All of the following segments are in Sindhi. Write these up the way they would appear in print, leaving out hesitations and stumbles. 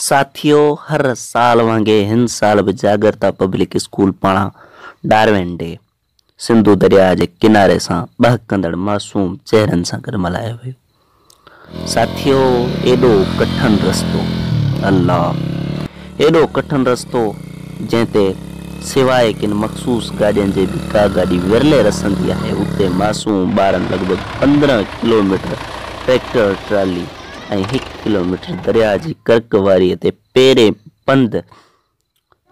ساٿيو هر سال وانگي هن سال به جاڳرتا پبلڪ اسڪول پاران ڊاروين ڊي سنڌو درياهه جي ڪناري سان ٻهڪندڙ معصوم چهرن سان گڏ ملهايو ويو. ساٿيو ايڏو ڪٺن رستو الله ايڏو ڪٺن رستو جنهن تي سواء ڪن مخصوص گاڏين جي به ڪا گاڏي ورلي رسندي آهي اتي معصوم ٻارن لڳ ڀڳ 15 ڪلوميٽر ٽريڪٽر ٽرالي ۽ هڪ ڪلوميٽر درياهه جي ڪرڪ واريء تي پيرين پنڌ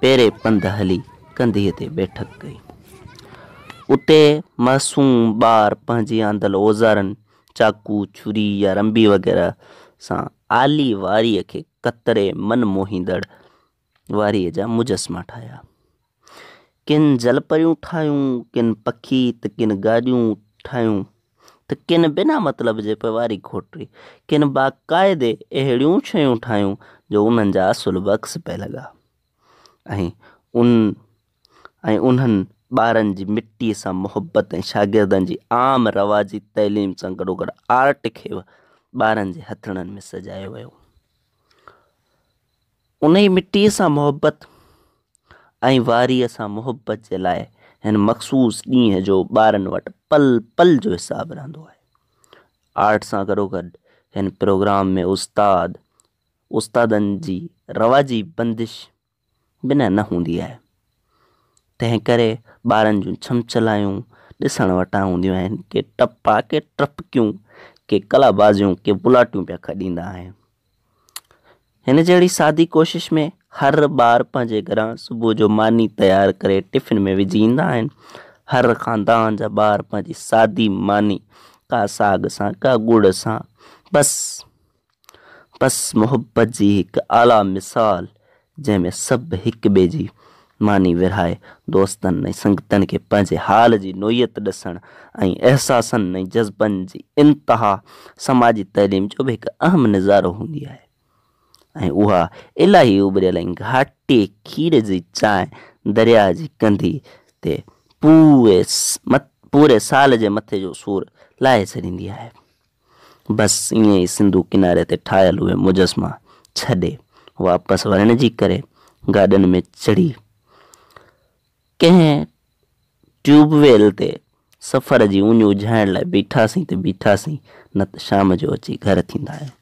پيرين پنڌ هلي ڪنڌيء تي بيٺڪ ڪئي. اتي معصوم ٻار پنهنجي آندل اوزارن، چاقو، ڇري يا رنبي وغيره سان آلي واريء کي ڪتري من موهيندڙ واريء جا مجسما ٺاهيا. ڪن جلپريون ٺاهيون، ڪن پکي ته ڪن گاڏيون ٺاهيون ته ڪن بنا مطلب جي پئي واري کوٽي، ڪن باقاعدي اهڙيون شيون ٺاهيون جو انهن جا اصل به عڪس پئي لڳا ۽ ان ۽ انهن ٻارن جي مٽيء سان محبت ۽ شاگردن جي عام رواجي تعليم سان گڏوگڏ آرٽ کي به ٻارن جي هٿڙن ۾ سجايو ويو. انهيء مٽيء سان محبت ۽ واريء سان محبت جي لاء هن مخصوص ڏينهن جو ٻارن وٽ پل پل جو حساب رهندو آهي. آرٽ سان گڏوگڏ هن پروگرام ۾ استاد استادن جي رواجي بندش بنهه نه هوندي آهي. تنهن ڪري ٻارن جون ڇمڇلايون ڏسڻ وٽان هونديون آهن. ڪي ٽپا، ڪي ٽپڪيون، ڪي ڪلابازيون، ڪي بلاٽيون پيا کڏيندا آهن. هن جهڙي سادي ڪوشش ۾ هر ٻار پنهنجي گهران صبح جو ماني تيار ڪري ٽفن ۾ وجهي ايندا آهن. هر خاندان جا ٻار پنهنجي سادي ماني ڪا ساڳ سان ڪا ڳڙ سان بس بس محبت جي هڪ اعليٰ مثال جنهن ۾ سڀ هڪ ٻئي جي ماني ورهائي دوستن ۽ سنگتن کي پنهنجي حال جي نوعيت ڏسڻ ۽ احساسن ۽ جذبن جي انتها سماجي تعليم جو به هڪ اهم نظارو هوندي آهي ۽ اها الاهي اٻريل ۽ گهاٽي کير جي چانهه درياهه جي ڪنڌي تي پوري سال جي مٿي جو سور لاهي ڇڏيندي آهي. بس ائين ئي سنڌو ڪناري تي ٺاهيل اهي مجسما ڇڏي واپس ورڻ جي ڪري گاڏين ۾ چڙهي ڪنهن ٽيوب ويل تي سفر جي اڃ اجهائڻ لاء بيٺاسين ته بيٺاسين نه ته شام جو اچي گهر ٿيندا آهيون.